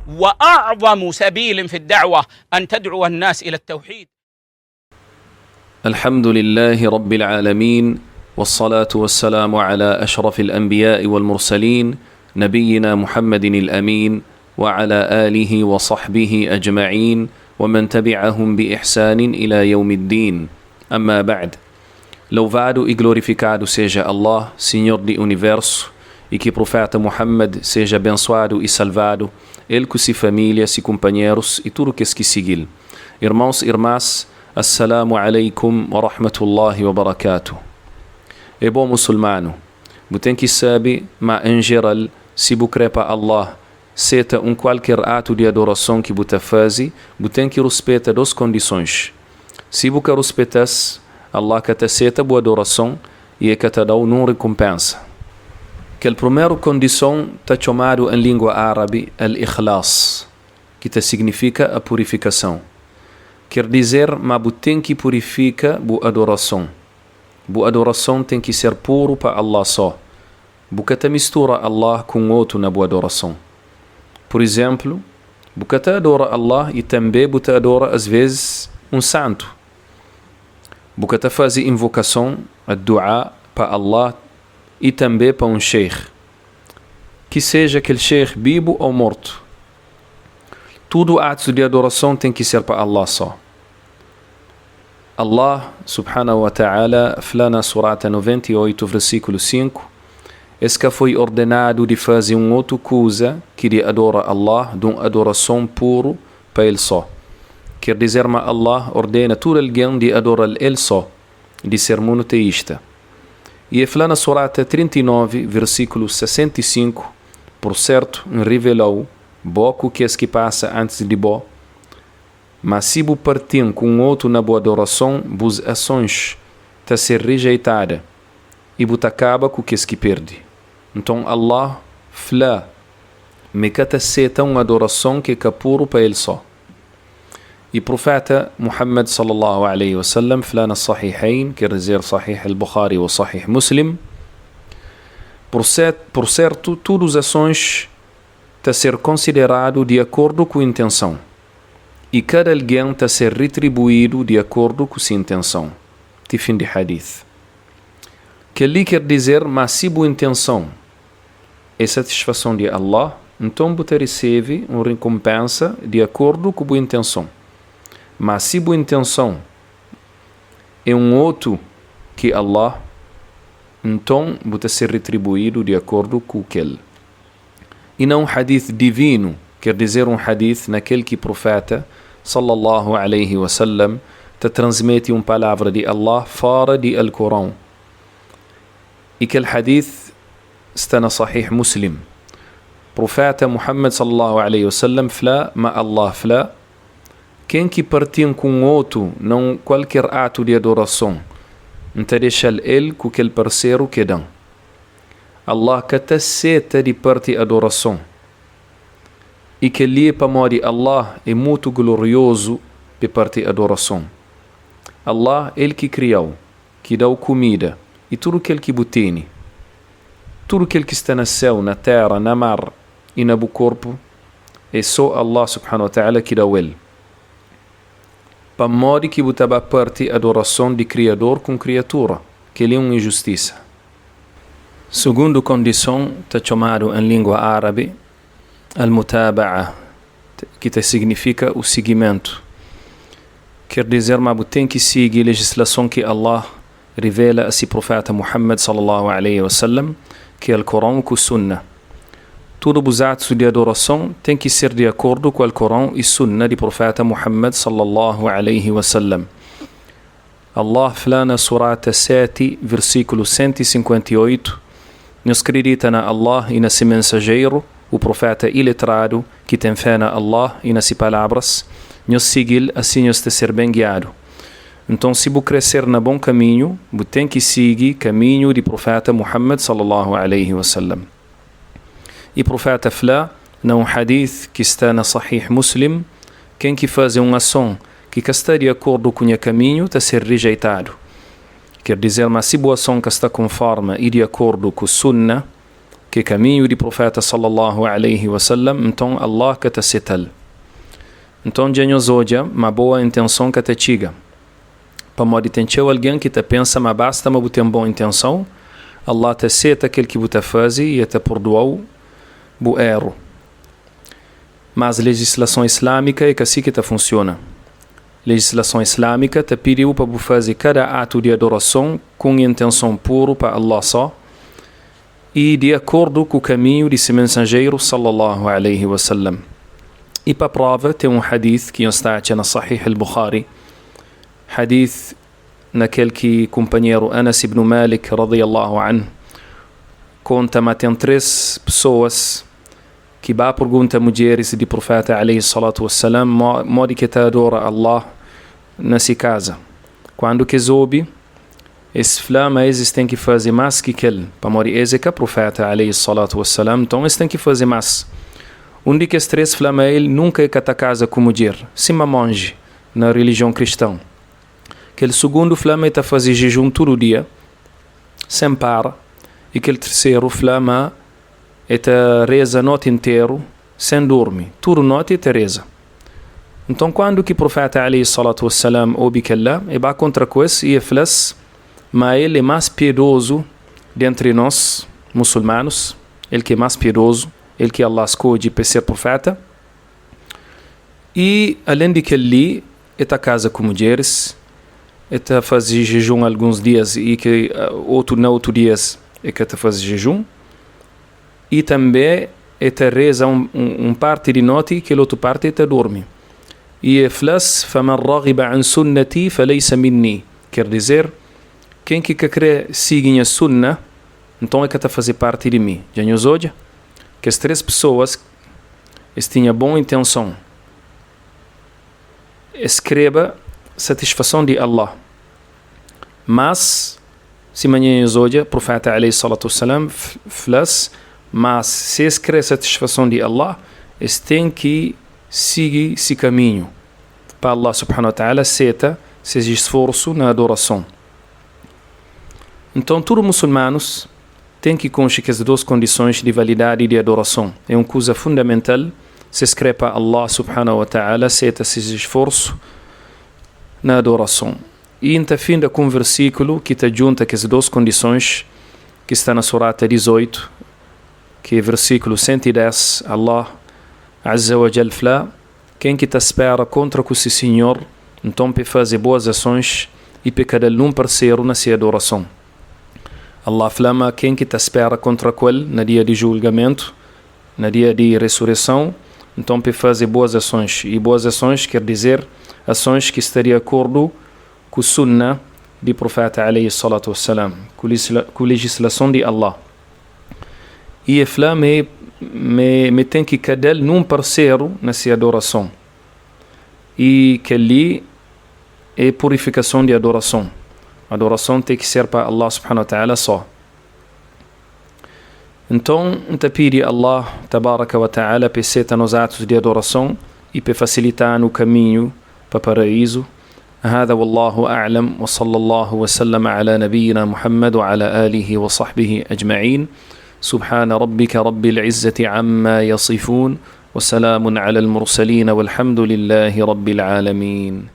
وأعظم سبيل في الدعوة أن تدعو الناس إلى التوحيد. الحمد لله رب العالمين والصلاة والسلام على أشرف الأنبياء والمرسلين نبينا محمد الأمين وعلى آله وصحبه أجمعين ومن تبعهم بإحسان إلى يوم الدين أما بعد Louvado e glorificado seja Allah, Senhor di Universo, e que profeta Muhammad seja abençoado e salvado, ele com sua família, seus companheiros e tudo que que seguir. Irmãos e irmãs, Assalamu alaikum wa rahmatullahi wa barakatuh. É bom muçulmano, bu tem que saber, mas em geral, se bu crê para Allah, seta um qualquer ato de adoração que bu ta faze, bu tem que respeitar duas condições. Se bu ka respeitas, Allah ka ta seta bu adoração e é que te dá uma recompensa. Que a primeira condição está chamado em língua árabe al-ikhlas, que te significa a purificação. Quer dizer, mas bu tem que purifica bu adoração. Bu adoração tem que ser puro para Allah só. Bu ka ta mistura Allah com outro na boa adoração. Por exemplo, bu ka ta adora Allah e também bu ta adora às vezes um santo. Bu ka ta faze invocação, a dua para Allah e também para um sheikh. Que seja aquele sheikh vivo ou morto. Tudo ato de adoração tem que ser para Allah só. Allah subhanahu wa ta'ala fala na surata 98, versículo 5, esse que foi ordenado de fazer um outro coisa que de adora Allah, de uma adoração puro para ele só. Quer dizer, mas Allah ordena todo alguém de adorar ele só, de ser monoteísta. E é fala na surata 39, versículo 65, por certo, revelou boco que es que passa antes de bo, mas se bu partir com outro na boa adoração, bus ações ta ser rejeitada e bu acaba com que es que perde. Então Allah fla, me ka seta uma adoração que é puro para ele só. E profeta Muhammad sallallahu alaihi wasallam fla na Sahihain, quer dizer Sahih al-Bukhari ou Sahih Muslim, por certo, todas as ações ta ser considerado de acordo com a intenção. E cada alguém ta ser retribuído de acordo com sua intenção. Ti fim de hadith. Que ali quer dizer, mas se boa intenção é satisfação de Allah, então você recebe uma recompensa de acordo com a boa intenção. Mas se boa intenção é um outro que Allah, então você ser retribuído de acordo com aquele. E não um hadith divino, quer dizer um hadith naquele que profeta sallallahu alaihi wasallam te transmite uma palavra de Allah fora de Al-Quran. E aquele hadith está na Sahih Muslim. Profeta Muhammad sallallahu alaihi wasallam fala, ma Allah fala, quem que partir com outro, não qualquer ato de adoração, então deixa ele com aquele parceiro que dão. Allah que te aceita de parte adoração. E que ali para morrer Allah é muito glorioso de parte adoração. Allah ele que criou, que dá comida e tudo aquilo que botene. Tudo aquilo que está no céu, na terra, na mar e no corpo é só Allah subhanahu wa ta'ala que dá ele. Para modo que botava parte adoração de Criador com criatura, que ele é uma injustiça. Segundo condição, está chamado em língua árabe, al-mutaba'a, que significa o seguimento. Quer dizer, mas tem que seguir a legislação que Allah revela a seu profeta Muhammad sallallahu alaihi wasallam, que é o Corão e a Sunnah. Todos os atos de adoração têm que ser de acordo com o Corão e Sunnah do profeta Muhammad sallallahu alaihi wasallam. Allah fala na Surata 7, versículo 158, nos acredita na Allah e na seu mensageiro, o profeta iletrado que tem fé na Allah e nas suas palavras, nos seguir assim nos ser bem guiado. Então, se você crescer no bom caminho, você tem que seguir caminho do profeta Muhammad sallallahu alaihi wasallam. E profeta fala, num hadith que está na Sahih Muslim, quem que faz uma ação que está de acordo com o caminho está ser rejeitado. Quer dizer, mas se boa ação que está conforme e de acordo com o sunnah, ki é kaminhu di Proféta sallallahu alaihi wa sallam, nton Allah ka ta seta-l. Nton dja nhos odja ma boa intenson ka ta txiga. Pamodi ten txeu algen ki ta pensa ma basta ma bu ten bon intenson, Allah ta seta kel ki bu ta faze i E ta purdua-u bu éru. Mas lejislason islámika é ka si ki ta funsiona. Lejislason islámika ta pidi-u pa bu faze kada atu di adorason ku un intenson puru pa Allah só i di akordu ku kaminhu di Se Mensajeru sallallahu alaihi wa sallam. I pa prova ten un hadith ki nhos ta atxa na Sahih al-Bukhari, hadith na kel ki kunpanheru Anas ibn Malik radiyallahu anhu konta ma ten 3 pesoas ki ba pergunta mudjeris di Profeta alaihi salatu wassalam modi ki ta adora Allah na si kaza. Kuandu ki es obi, es fla ma es ten ki faze mas ki kel, pamodi es é ka Profeta alaihi salatu wassalam, nton es ten ki faze mas. Un di kes 3 fla ma el nunka e ka ta kaza ku mudjer, sima monji na rilijion kriston. Kel sugundu fla ma e ta faze jejun tudu dia, sen para, i kel terseru fla ma E ta reza noti nteru sen durmi, tudu noti e ta reza. Nton kuandu ki Prufeta alaihi salatu wa salam obi kel-la, e ba kontra ku es i e fla-s ma el é más piedozu dentri nos, musulmanus, el ki é más piedozu, el ki Allah skodje pa e ser prufeta. I alen di kel-li, e ta kaza ku mudjeris, e ta faze jejun alguns dias i ki otu na otu dias e ka ta faze jejun. I tanbe e ta reza un parti di noti i kel otu parti e ta durmi. I e fla-s, Faman ragiba an sunnati falaysa minni, ker dizer, ken ki ka kre sigi nha sunna, nton e ka ta faze parti di mi. Dja nhos odja? Kes 3 pesoas es tinha bon intenson. Es kreba satisfason di Allah. Mas, sima nha nhos odja, Prufeta alaihi salatu wasalam fla-s ma si es kre satisfason di Allah, es ten ki sigi si kaminhu, pa Allah subhanahu wa ta'ala seta ses isforsu na adorason. Nton, tudu musulmanus ten ki konxe kes dos kondisons di validadi di adorason. É un kuza fundamental si es kre pa Allah subhanahu wa ta'ala seta ses isforsu na adorason. I N ta finda ku un versíkulu ki ta djunta kes dos kondisons ki sta na Surata 18, ki é versíkulu 110, Allah Azza wa Jal fla, Ken ki ta spera kontra ku se Sinhor, nton p'e faze boas asons i p'e ka da-L nun parseru na se adorason. Allah fla ma ken ki ta spera kontra ku El na dia di julgamentu, Na dia di resureson, nton p'e faze boas asons, i boas asons ker dizer asons ki sta di akordu ku sunna di Prufeta alaihi salatu wa salam, ku lejislason di Allah. I e fla ma e ten ki ka da-l nun parseru na se adorason. I kel-li é purifikason di adorason. Adorason ten ki ser pa Allah subhanahu wa ta'ala só. Nton, N ta pidi Allah, tabaraka wa ta'ala, pa E seta nos atus di adorason i pa E fasilita-nu kaminhu pa Paraízu. Hada wallahu a'lam wa sallallahu wa sallama ala nabiyyina Muhammad wa ala alihi wa sahbihi ajma'in. Subhana rabbika rabbil izzati amma yasifun wa salamun ala al-mursalin walhamdulillahi rabbil alamin.